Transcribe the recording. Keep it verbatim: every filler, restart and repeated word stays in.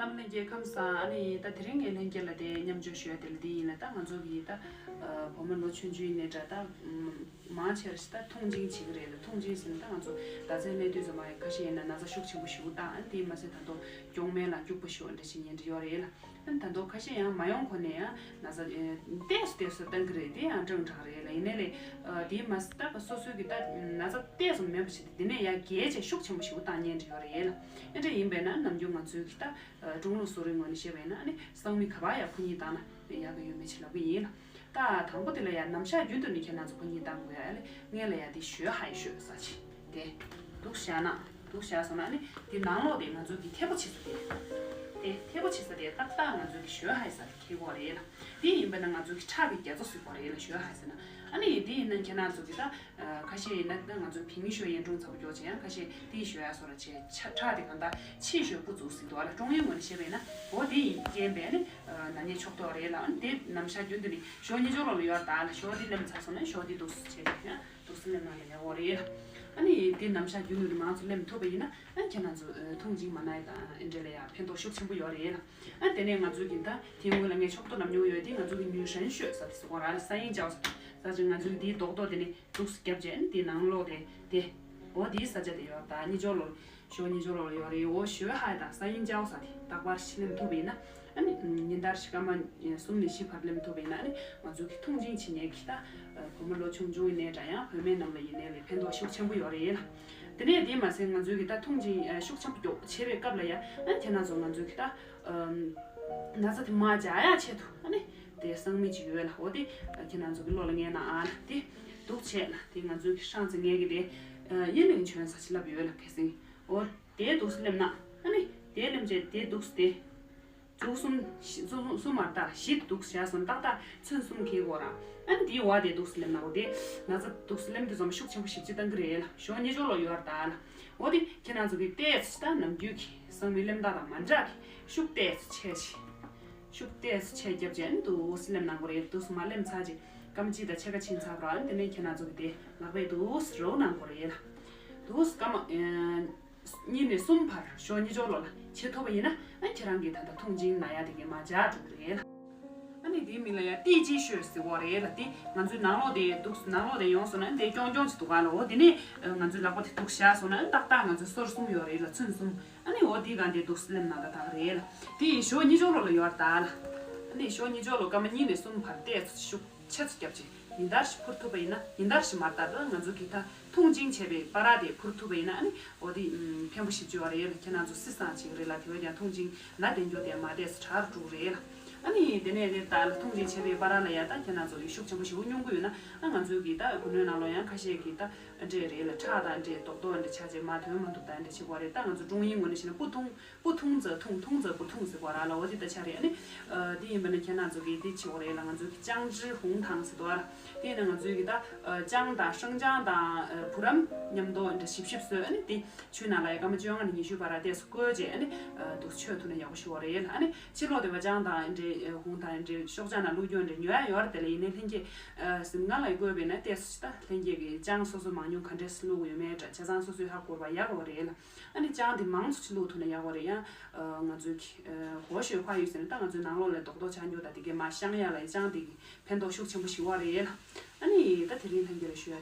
རྣམ་པ་ལྷན་རྒྱས་ཁམས་བཟང་། ཨ་ནི་ད་དེ་རིང་ངས་ལྷན་རྒྱས་ལ་དེ་མཉམ་སྤྱོད་ཞུ་ཡ་དེ་ལ་དེ་ཡིན་ལ། ད་ང་ཚོ་གི་ད་བུ་མོ་ལོ་ཆུང་ཆུང་ཡིན་ནའི་འདྲ། ད་མང་ཆེ་བ་ཞིག་ད་ཐུང་ཆེན་བྱེད་ཀྱི་རེད་ལ། ཐུང་ཆེན་ཟེར་ན་ད་ང་ཚོ་ཟླ་མཚན་སླེབས་དུས་ཙམ་པ་ཁ་ཤས་ཡིན་ན་ན་ཚ་ཤུགས་ཆེན་པོ་ཞིག་བཏང་། ཨ་ནི་དེ་མ་ཟད་ད་དུང་མགྱོགས་མེད་ལ་སྐྱུག་པ་ཞིག་འདྲ་ཞིག་ཉན་གྱི་ཡོད་རེད་ལ། ཨ་ནི་ད་དུང་ཁ་ཤས་ཡང་མ་ཡོང་གོང་ནས་ཡང་ན་ཚ་ཨེ་ཏོག་ཙམ་ཏོག་ཙམ་བཏང་གི་རེད། དེ་ཡང་ཀྲང་ཀྲང་རེད་ལ། ཡིན་ནའི་ལས་ཨ་དེ་མ་ཟད་ད་སོ་སོའི་གི་ད་ན་ཚ་ཏོག་ཙམ་མེད་པ་ཞིག་དེ་ནས་ཡང་རྒྱས་བྱས་ཤུགས་ཆེན་པོ་ཞིག་བཏང་ཉན་གྱི་ཡོད་རེད་ལ། ཨེ་འདྲ་ཡིན་པས་ན་ནམ་རྒྱུན་ང་ཚོའི་གི་ད་ཀྲུང་ལུགས་གསོ་རིག་ངོས་ནས་བཤད་པ་ཡིན་ན། ཨ་ནི་སང་མི་ག་པར་ཡང་ཕོ་ཉ་བཏང་ན་དེ་ཡག་གི་ཡོད་མེད་ཅིག་ལབ་གི་ཡིན་ལ། ད་དང་པོ་དེ་ལ་ཡང་ནམ་ཞག་རྒྱུན་དུ་ནི་ཁྱེད་རང་ཚོ་ཕོ་ཉ་བཏང་དགོས་ཡ་ལས། སྔོན་ལ་ཡང་དེ་ཞོའི་ཧའེ་ཞོ་ཟེར་ཅིག་དེ་འདུག་བཞག་ན། འདུག་བཞག་སོང་ན་ནི་དེ་ནང་ལོགས་དེ་ང་ཚོ་གི་ཐེ་པོ་བྱེད་ས་དེ། དེ་ཐེ་པོ་བྱེད་ས་དེ་ཏག་ཏག་ང་ཚོ་གི་ཞོའི་ཧའེ་ཟེར་དེ་འཁེལ་གྱི་ཡོད་རེད་ལ། དེ་ཡིན་པས་ན་ང་ཚོ་གི་ཁྲག་གི་རྒྱ་མཚོ་ཟེར་གྱི་ཡོད་རེད་ལ། ཞོའི་ཧའེ་ཟེར་ན། ཨ་ནི་དེ་ཡིན་ན་ཁྱེད་རང་ཚོ་གི་ད་ཁ་ཤས་ཡིན་ན་ད་ང་ཚོ་བིང་ཞོ་ཡན་ཀྲུང་ཚ་པོ་འཇོག་བྱེད་ཡང་ཁ་ཤས་དེའི་ཞོ་ཡ་སོ་ར་བྱེད་ཆ་ཁྲག་དེ་གང་ལྟར་ཕྱིའི་ཞོ་པུ་ཙུག་ཟེར་གྱི་ཡོད་རེད་ལ། ཀྲུང་ཡོན་ངོས་ནས་བཤད་པས་ན། འོ་དེ་ཡིན་རྐྱེན་པས་ནི་ན་ནད་ཆོག་ཐུབ་རེད་ལ། ཨ་ནི་དེ་ནམ་ཞག་རྒྱུན་དུ་ནི་ཞོ་གཉིས་ཆོག་ལོག་ལ་ཡོད་རེད་ད་ལ། ཞོ་དེ་ལེམ་ཚར་སོང་ན་ཞོ་དེ་འདུག་སེ་བྱས་ཏེ་ཡང་འདུག་སེ་ལེམ་ན་ལ་ཡག་གི་རེད་ལ། ཨ་ནི་དེ་ནམ་ཞག་རྒྱུན་དུ་ནི་མང་ཚོ་ལེམ་ཐུབ་པ་ཡིན་ན། ཨ་ཁྱེད་རང་ཚོ་ཐུང་ཅིང་མ་ན་ཡི་དང་ཨེ་འདྲ་ལ་ཡང་ཕན་ཐོགས་ཤུགས་ཆེན་པོ་ཡོད་རེད་ལ། ཨ་དེ་ནས་ང་ཚོའི་གི་ད་དེའི་སྔོན་ལ་ངས་ཆོག་ཏོ་ལབ་མྱོང་ཡོད་དེ། ང་ཚོ་གི་ཉུས་ཧྲན་ཤོས་ཟེར་དེ་ཟེར་གྱི་ཡོད་རེད་ལ། ས་ཡིན་ཅའོ་ཟེར་ཟེར་ཅིག་ང་ཚོའི་གི་དེའི་རྡོག་རྡོག་དེ་ནི་འདུག་སེ་བརྒྱབ་བྱས་ནི་དེའི་ནང་ལོགས་དེ་དེ། འོ་དེའི་ས་ཆ་དེ་ཡོད་རེད་ད། གཉིས་ཆོག་ལོག་ཞོ་གཉིས་ཆོག་ལོག་ལ་ཡོད་རེད། འོ་ཞོའི་ཧའེ་དང་ས་ཡིན་ཅའོ་ཟེར་དེ་རྟག་པར་ཕྱིས་ལེམ་ཐུབ་པ་ཡིན་ན། ཨ་ནི་ཉིན་ལྟར་ཞིག་སྐར་མ་གསུམ་ནས་བཞི་བར་ལེམ་ཐུབ་པ་ཡིན་ན། ཨ་ནི་ང་ཚོའི་གི་ཐུང་ཅིང་བྱེད་མཁན་གི་ད་བུ་མོ་ལོ་ཆུང་ཆུང་ཡིན་ནའི་འདྲ། ཡང་བུད་མེད་རྣམས་ལ་ཡིན་ནའི་ལས་ཕན་ཐོགས་ཤུགས་ཆེན་པོ་ཡོད་རེད་ལ། དེ་ནས་དེ་མ་ཟད་ང་ཚོའི་གི་ད་ཐུང་ཅིང་ཤུགས་ཆེན་པོ་མགྱོགས་བྱེད་པའི་སྐབས་ལ་ཡ། ཨ་ཁྱེད་རང་ཚོ་ང་ཚོའི་གི་ད་ན་ཚ་དེ་མར་འཇགས་ཡག་ཆེད་དུ་ཨ་ནི་དེ་སང་མི་ཅིག་ཡོད་ལ། འོ་དེ་ཁྱེད་རང་ཚོ་གི་བློ་ལ་ངེས་ན་ཨ་ལ་དེ་འདུག་བྱས་ལ། དེ་ང་ཚོའི་གི་ཧྲང་ཙེ་ངས་གི་དེ་ཡིན་ལིང་ཆོན་ཟེར་ཅིག་ལབ་ཡོད་ལ། གལ་སྲིད་འོ་དེ་འདུག་སེ་ལེམ་ན། ཨ་ནི་དེ་ལེམ་བྱས་དེ་འདུག་སེ་དེ། འདུག་གསུམ། གསུམ་གསུམ་མར་ལྟ་བཞི་འདུག་བྱས་སོང་ཏག་ཏག་ཚོན་གསུམ་འཁེལ་གྱི་ཡོད་རེད། ཨ་ནི་དེའི་འོག་དེ་འདུག་སེ་ལེམ་ན། འོ་དེ་ན་ཚ་འདུག་སེ་ལེམ་དུས་ཙམ་ཤུགས་ཆེན་པོ་ཞེ་པོ་ཅིག་བཏང་གི་རེད་ལ། ཞོ་གཉིས་ཆོག་ལོག་ཡོད་རེད་ད་ལ། འོ་དེ་ཁྱེད་རང་ཚོ་གི་ཏོག་ཙམ་ད་ནམ་རྒྱུན་གྱི་སང་མི་ལེམ་སྟངས་དང་མ་འདྲ་གི་ཤུགས་ཏོག་ཙམ་ཆེ་ཅིག་ཤུགས་ཏོག་ཙམ་ཆེ་བརྒྱབ་བྱས་ནི་འདུག་སེ་ལེམ་གནང་དགོས་རེད། འདུག་སེ་མར་ལེམ་ཚར་རྗེས་སྐར་མ་གཅིག་དང་ཕྱེད་ཀ་ཕྱིན་ཚར་བ་རེད། དེ་ནས་ཁྱེད་རང་ཚོ་གི་དེ་ལག་པས་འདུག་སེ་རོལ་གནང་དགོས་རེད་ལ། འདུག་སེ་སྐར་མ་གཉིས་ནས་གསུམ་བར་ཞོ་གཉིས་ཆོག་ལོག་ལ་བྱེད་ཐུབ་པ་ཡིན་ན། ཨ་ཁྱེད་རང་གི་ད་ལྟ་ཐུང་ཅིང་ན་ཡ་དེ་གས་མར་འཇགས་འགྲོ་གི་རེད་ལ། ཨ་ནི་དེའི་མིང་ལ་ཡ་ཏི་ཅི་ཤོས་ཟེར་གྱི་ཡོད་རེད་ལ། དེ་ང་ཚོའི་ནང་ལོགས་དེ་འདུག་སེ་ནང་ལོགས་དེ་ཡོང་སོང་ན་དེ་རྐྱོང་རྐྱོང་ཅིག་འདུག་ག་ལ། འོ་དེ་ནས་ང་ཚོའི་ལག་པ་དེ་འདུག་སེ་བཞག་སོང་ན་ཏག་ཏག་ང་ཚོའི་སོར་གསུམ་ཡོད་རེད་ལ། ཚོན་གསུམ། ཨ་ནི་འོ་དེའི་སྒང་དེ་འདུག་སེ་ལེམ་ན་ད་དག་རེད་ལ། དེ་ཡི་ཞོ་གཉིས་ཆོག་ལོག་ལ་ཡོད་རེད་ད་ལ། ཨ་ནི་ཞོ་གཉིས་ཆོག་ལོག་སྐར་མ་གཉིས་ནས་གསུམ་བར་ཏོག་ཙམ་ཤུགས་ཆེ་ཙམ་བརྒྱབ་བྱས་ཉིན་ལྟར་ཞིག་འཕུར་ཐུབ་པ་ཡིན་ན། ཉིན་ལྟར་ཞིག་མར་ལྟར་ད་ང་ཚོ་གི་ད་ཐུང་ཅིང་བྱས་པའི་བ་ར་དེ་འཕུར་ཐུབ་པ་ཡིན་ན། ཨ་ནི་འོ་དེ་ཕན་པོ་ཞེ་པོ་ཅིག་ཡོད་རེད་ལ། ཁྱེད་རང་ཚོ་སི་སང་བྱེད་ཀྱི་རེད་ལ། དེ་བས་ཀྱང་ཐུང་ཅིང་ན་དེ་འགྱོ་དེ་མ་བསྡད་སུ་དྲག་རུ་འགྲོ་གི་རེད་ལ། ཨ་ནི་དེ་ནས་དེ་ད་ལ་ཐུང་ཅིང་བྱས་པའི་བ་ར་ལ་ཡ་ད་ཁྱེད་རང་ཚོ་གི་ཤུགས་ཆེན་པོ་ཞེ་པོ་མྱོང་གི་ཡོད་ན། ཨ་ང་ཚོའི་གི་ད་གུ་ནོའི་ནང་ལོགས་ཡང་ཁ་ཤས་ཀྱི་ད་འདྲེ་རེད་ལ། ཁྲག་དང་འདྲེ་རྡོག་རྡོག་འདྲེ་ཆ་ཅེ་མ་ཐོན་མ་འདུག་ད་འདྲེ་བྱེད་དགོས་རེད། ད་ང་ཚོ་ཀྲུང་ཡིན་ངོས་ནས་བཤད་ན་不通 不通则痛，通则不痛 ཟེར་བ་ར་ལ། འོ་དེ་ད་ཆ་རེད། ཨ་ནི་ཨ་དེ་ཡིན་པ་ན་ཁྱེད་རང་ཚོ་གིས་དེ་བྱེད་དགོས་རེད་ལ། ང་ཚོ་གི་姜汁红汤 ཟེར་དོ་ཨ་ལ། དེ་ཡིན་ན་ང་ཚོའི་གི་ད་ཨ་ཅང་དང་ཧྲང་ཅང་དང་ཨ་བུ་རམ་མཉམ་དུ་འདྲ་ཞིབ་ཞིབ་བཟོས། ཨ་ནི་དེ་ཆུའི་ནང་ལ་ཡ་སྐར་མ་བཅོ་ལྔ་ནས་ཉི་ཤུ་བར་ཏོག་ཙམ་བསྐོལ་རྗེས། ཨ་ནི་ཨ་འདུག་མཆོད་ཐུབ་ན་ཡག་པོ་ཞིག་ཡོད་རེད་ལ། ཨ་ནི་ཕྱི་ལོགས་དེ་བ་ཅང་དང་འདྲ་ཨ་ཧུང་དང་འདྲ་ཤོག་ཅང་ནང་བླུགས་རྒྱུ་འདྲ་ཉོ་ཡ་ཡོད་རེད། དེ་ལ་ཡིན་ནའི་ལྷན་རྒྱས་ཨ་གཟིམ་ཁང་ལ་བསྐོལ་བས་ན་ཏོག་ཙམ་ད་ལྷན་རྒྱས་ཀྱི་ཅང་སོ་སོ་མང་ཉུང་ག་འདྲས་བླུགས་ཡོད་མེད་འདྲ་ཆ་ཚང་སོ་སོས་ཧ་གོ་བ་ཡག་པོ་རེད་ལ། ཨ་ནི་ཅང་དེ་མང་ཙམ་ཅིག་བླུགས་ཐུབ་ན་ཡག་པོ་རེད། ཡང་ཨ་ང་ཚོའི་གི་ཨ་གོ་ཤོད་ཁ་ཡོད་ཟེར་ན་ད་ང་ཚོའི་ནང་ལོགས་ལ་རྡོག་རྡོག་ཆགས་རྒྱུ་དང་དེ་གས་མར་བཤང་ཡ་ལ་ཡ་ཅང་དེ་གི་ཕན་ཐོགས་ཤུགས་ཆེན་པོ་ཞིག་ཡོད་རེད་ལ། ཨ་ནི་ད་དེ་རིང་ལྷན་རྒྱས་ལ་ཞུ་ཡ།